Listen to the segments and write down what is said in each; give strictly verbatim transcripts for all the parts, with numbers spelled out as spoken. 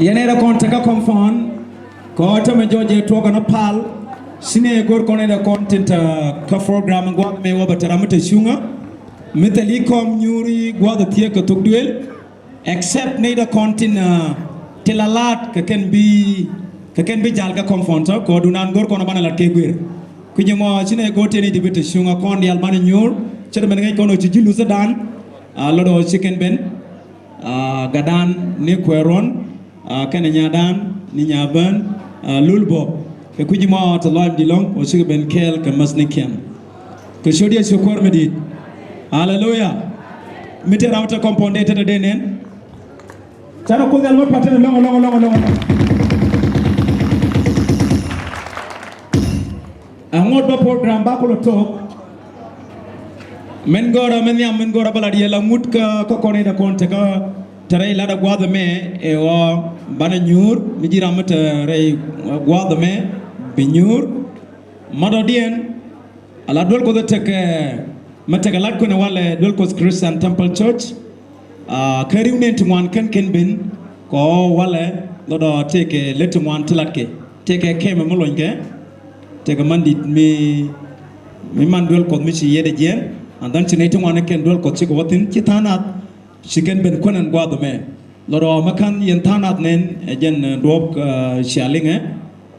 Yɛn ɛ rɛ kɔn te kä compound kɔ tämɛ jɔc ɛ tuɔk ɛn ɔ pal. Ci nɛ go̱r kɔn ɛ rɛ kɔn tin te kä program gua̱th mɛ wä bɛ te ram mi te cuŋä mi thil i̱ kɔm nyuuri gua̱th ɛ thiek kɛ thok duël. Except nɛy dee kɔn tin, ah, ti la la̱t kɛ kɛn bi, kɛ kɛn bi jal kɛ compound tɔ kɛ ɣöö dunan go̱r kɔn banɛ lat kɛ guer. Kui̱c ɛmɔ ci nɛ go̱r tëë ni ti bi te cuŋ a kɔn diaal banɛ nyuur ce̱t mɛn ŋäc kɔn ɣöö ci ji̱ luthädan, ah, lɔt ɣöö ci kɛn ben, ah, gatdan ni kuɛɛr ruɔ̱n, ah, kɛnɛ nyadan ni nyabän, ah, lul bɔ. Kɛ kui̱c mɔ tɛ lɔc di lɔ̱ŋ ɔ cikɛ ben kɛɛl kɛ mäthnikiɛn. Kɛ ciöt Yecu kuäär mi di̱i̱t. Aleluya. Mi te ram te compound dee te te dee nɛn. Canɛ kuoth yal mi pa̱t te lɔ̱ŋ lɔ̱ŋ lɔ̱ŋ lɔ̱ŋ. Ɛŋot bä program ba kulɛ tok. Min gɔrä min nhiam min gɔrä bä lat yɛ la ŋut kä kä kɔn in a kɔn te kä te rɛy lat a gua̱th ɛmɛ ɛ ɣɔɔ banɛ nyuur mi ji̱ ram mi te rɛy gua̱th ɛmɛ bi nyuur. Matɔdiɛn a la duel kuoth tekɛ mi tekɛ lat kuɛn walɛ duel kuoth Christian Temple Church. Kä riw nɛn ti ŋuan kɛn kɛn ben kɔ walɛ lɔdɔ tekɛ lät ti ŋuan ti latkɛ tekɛ kɛmɛ mi lonykɛ. Tekɛ man dit mi mi man duel kuɔth mi ci yet a jiɛn. And then ci nɛy ti ŋuan kɛn duel kuɔth cikɛ wä thin ci tha̱a̱ŋ nath. Ci kɛn ben kuän ɛn gua̱a̱th ɛmɛ. Lɔt ɔ mɛ kän yɛn tha̱a̱ŋ nath nɛn ɛ jɛn duɔ̱ɔ̱p cia liŋɛ.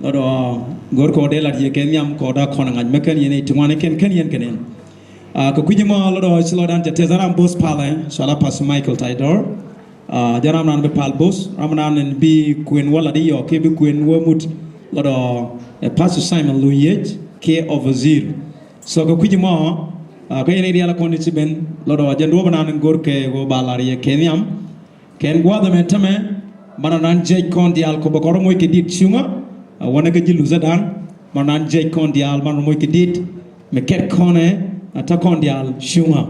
Lɔt ɔ go̱r kɛ ɔ dee lat yɛ kɛ nhiam kɛ ɔ da̱a̱ kɔn ŋa̱c mɛ kän yɛn ɛ ti ŋuan ɛ kɛn kän yɛn kɛ nɛn. Kɛ kui̱c ɛmɔ lɔt ɔ ci lɔt dan cɛ tɛth ram bo̱th palɛ cɔala Pastor Michael Taidor. Jɛn ram nan bi pal bo̱th ram nan bi kuën wä lat i̱ yɔ kiɛ bi kuën wä mut. Lɔt ɔ ɛ Pastor Simon Luyiec kiɛ Overseer. So kɛ kui̱c ɛmɔ kä yɛn i̱ rial kɔn i̱ ci ben lɔt ɔ jɛn duɔ̱ɔ̱p nan in go̱r kɛ ɣöö ba lar yɛ kɛ nhiam. Kɛn gua̱a̱th ɛmɛ tämɛ man ɔ nan jiɛc kɔn diaal kɔ bɛ kɔn rɔ moc kɛ dit cuŋä. Wanɛ kä ji̱ luthädan man ɔ nan jiɛc kɔn diaal man rɔ moc kɛ dit mi kɛt kɔnɛ. Tä kɔn diaal cuŋä.